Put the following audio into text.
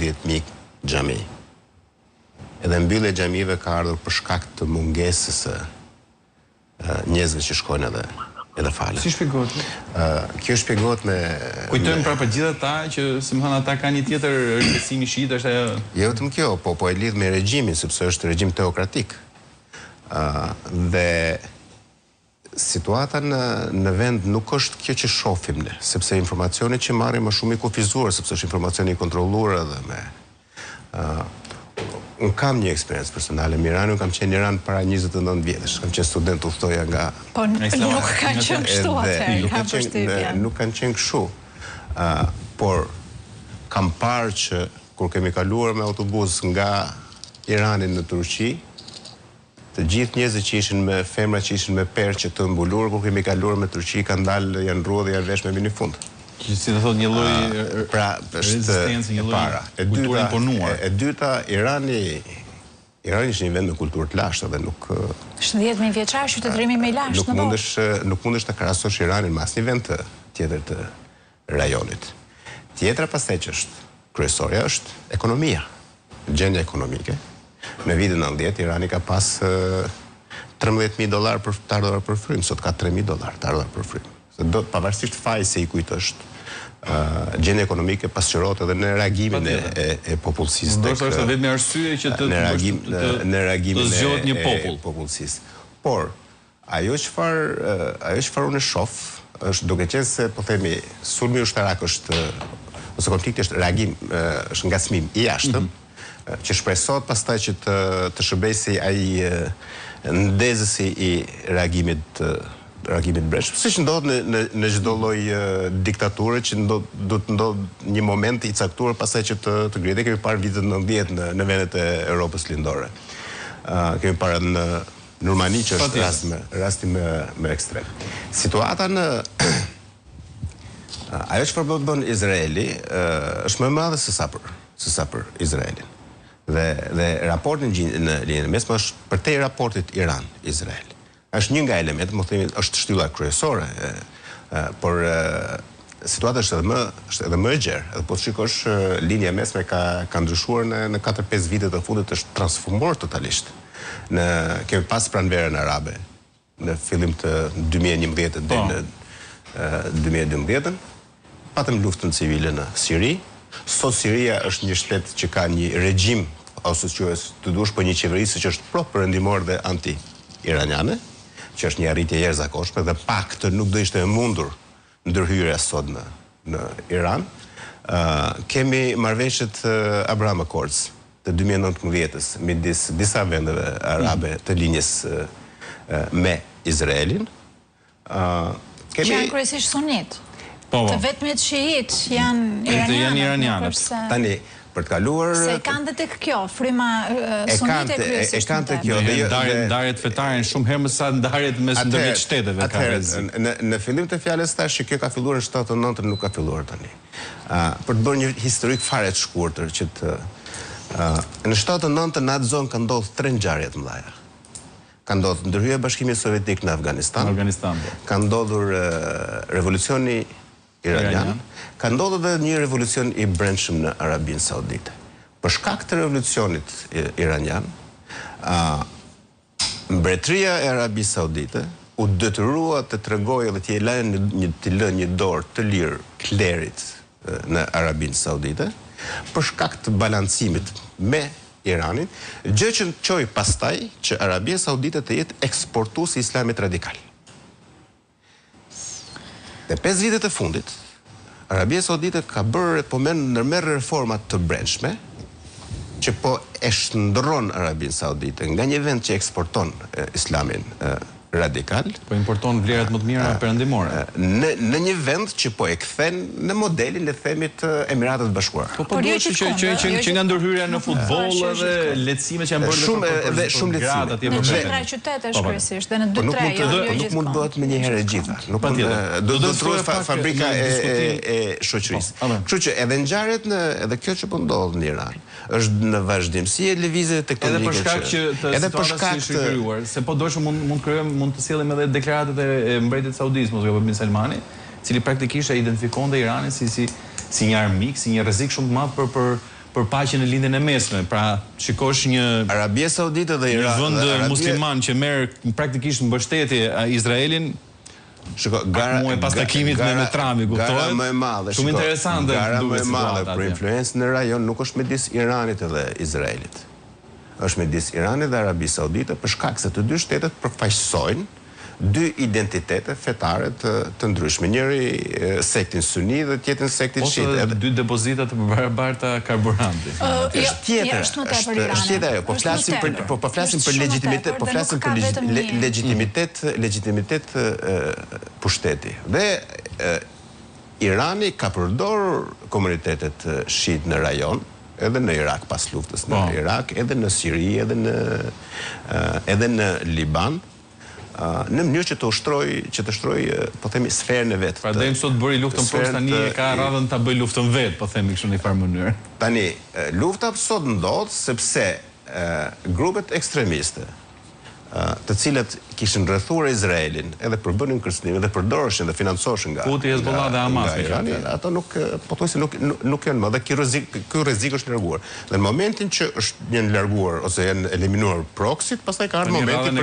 60.000 xhami. Edhe mbyllja e xhamive ka ardhur për shkak të mungesës së njerëzve që shkojnë edhe edhe falen. Si shpjegohet kjo? Kjo shpjegohet me Kujtojmë pra për gjithë ata që, si me thënë, ata kanë një tjetër besimi shiit, është ajo Jo vetëm kjo, po po e lidh me regjimin, sepse është regjim teokratik. Ë dhe situata në në vend nuk është kjo që shohim ne, sepse informacioni që marrim është shumë i kufizuar, sepse është informacioni i kontrolluar edhe me Unë kam një eksperiencë personale me Iranin, unë kam qenë në Iran para 29 vjetësh, kam qenë student udhëtoja nga Po nuk ka qenë kështu atëherë, nuk ka qenë nuk kanë qenë kështu. Ë por kam parë që kur kemi kaluar me autobus nga Irani në Turqi, Të gjithë njerëzit që ishin me femra që ishin me perçe të mbuluar kur kemi kaluar me Turqi kanë dalë janë ndrruar dhe janë vesh me minifund. Që si të thotë një lloj pra është një lloj e kulturë e imponuar. E dyta Irani Irani është një vend me kulturë të lashtë dhe nuk Është 10000 vjeçar qytetërimi më i lashtë në botë. Nuk mundesh nuk mundesh ta krahasosh Iranin me asnjë vend të tjetër të rajonit. Tjetra pastaj që është kryesorja është ekonomia. Gjendja ekonomike. Në vitin 90 Irani ka pas 13.000 dollar për të ardhura për frymë, sot ka 3.000 dollar të ardhura për frymë. Se do pavarësisht fajit se i kujt është, gjendja ekonomike pasqyrohet edhe në reagimin e, e, e popullsisë. Ndoshta është e vetmja arsye që të në reagim të, në reagimin të zgjohet një popull. E popullsisë. Por Ajo çfarë ajo çfarë unë shoh është duke qenë se po themi sulmi ushtarak është ose konflikti është reagim është ngacmim i jashtëm mm -hmm. që shpresohet pastaj që të të shërbejë si ai ndezësi i reagimit të reagimit brendshëm, siç ndodh në në në çdo lloj diktature që ndodh do të ndodh një moment i caktuar pastaj që të të ngrihet. E kemi parë vitet 90 në në vendet e Europës Lindore. Ë kemi parë në Në Rumani që është rast më, rasti më, më ekstrem. Situata në ajo çfarë po bën Izraeli është më e madhe se sa për se sa për Izraelin. Dhe dhe raporti në në Lindjen e Mesme është përtej raportit Iran-Izrael. Është një nga elementet, mos themi është shtylla kryesore, por situata është edhe më është edhe më e gjerë. Edhe po të shikosh Lindja e Mesme ka ka ndryshuar në në 4-5 vitet e fundit është transformuar totalisht. Në kemi pas pranverën arabe në fillim të 2011 deri në 2012-ën. Patëm luftën civile në Siri. Sot Siria është një shtet që ka një regjim ose quhet të duash po një qeverisje që është pro perëndimor dhe anti iraniane, që është një arritje e jashtëzakonshme dhe pa këtë nuk do ishte e mundur ndërhyrja sot në në Iran. Kemi marrëveshjet Abraham Accords të 2019-ës midis disa vendeve arabe të linjës me Izraelin. Kemi Që janë kryesisht sunit. Po, po. Të vetmit shiit janë iranianët. Janë iranianët. Tani, për të kaluar Se e kanë dhe tek kjo, fryma sunite kryesisht. E kanë tek kjo dhe jo ndarjet fetare janë shumë herë më sa ndarjet mes ndërmjet shteteve ka rrezik. Në në fillim të fjalës thashë që kjo ka filluar në 79 nuk ka filluar tani. Ë për të bërë një historik fare të shkurtër që të ë në 79 në atë zonë kanë ndodhur tre ngjarje të mëdha. Ka ndodhur ndërhyrja e Bashkimit Sovjetik në Afganistan. Në Afganistan, po. Ka ndodhur revolucioni iranian, ka ndodhur edhe një revolucion i brendshëm në Arabinë Saudite. Për shkak të revolucionit iranian, ë mbretëria e Arabisë Saudite u detyrua të tregojë dhe t'i lënë një, një t'i lë një dorë të lirë klerit në Arabinë Saudite për shkak të balancimit me Iranin, gjë që çoi pastaj që Arabia Saudite të jetë eksportues i Islamit radikal. Në 5 vitet e fundit, Arabia Saudite ka bërë po merr ndërmerr reforma të brendshme që po e shndërron Arabinë Saudite nga një vend që eksporton islamin radikal. Po importon vlerat më të mira perëndimore. Në në një vend që po e kthen në modelin le të themi të Emirateve të Bashkuara. Po po duhet që që që që që nga ndërhyrja në futboll edhe lehtësimet që janë bërë shumë edhe shumë lehtësime atje për qendra qytetesh po, po. kryesisht dhe në 2 3 jo jo nuk mund të bëhet menjëherë e gjitha. Nuk mund do do të thuhet fabrika e e shoqërisë. Po, Kështu që edhe ngjarjet në edhe kjo që po ndodh në Iran është në vazhdimësi e lëvizjeve tektonike edhe për shkak që të edhe për shkak të krijuar, se po doshëm mund mund të krijojmë mund të sjellim edhe deklaratat e, e mbretit saudit, mos gaboj Bin Salmani, i cili praktikisht e identifikonte Iranin si si si një armik, si një rrezik shumë të madh për për Për paqen në Lindjen e Mesme, pra shikosh një Arabia Saudite dhe Iran, një vend musliman që merr praktikisht mbështetje Izraelin, Shiko, gara muaj pas takimit me me Trumpin, kuptohet? Gara më e madhe, shumë interesante gara më e madhe për influencë në rajon nuk është midis Iranit dhe Izraelit. Është midis Iranit dhe Arabisë Saudite për shkak se të dy shtetet përfaqësojnë dy identitete fetare të të ndryshme, njëri sektin suni dhe tjetrin sektin shiit. Ose edhe dy depozita të barabarta karburanti. Jo, është tjetër, është më tepër Irani. Është tjetër ajo, po flasim për po po flasim për legjitimitet, po flasim për legjitimitet, legjitimitet pushteti. Dhe Irani ka përdorur komunitetet shiit në rajon, edhe në Irak pas luftës në po. Irak, edhe në Siri, edhe në edhe në Liban, në mënyrë që të ushtrojë, që të ushtrojë, po themi, sferën e vet. Pra deri sot bëri luftën proxy, tani e ka radhën ta bëjë luftën vet, po themi kështu në një farë mënyrë. Tani, lufta sot ndodh sepse grupet ekstremiste, të cilët kishin rrethuar Izraelin, edhe përbënin kërcënim, edhe përdoreshin dhe financoheshin nga Huti, Hezbollah dhe Hamas, nga Irani, ato nuk pothuajse nuk nuk janë më dhe ky rrezik ky rrezik është larguar. Dhe në momentin që është janë larguar ose janë eliminuar proxy-t, pastaj ka ardhur momenti për.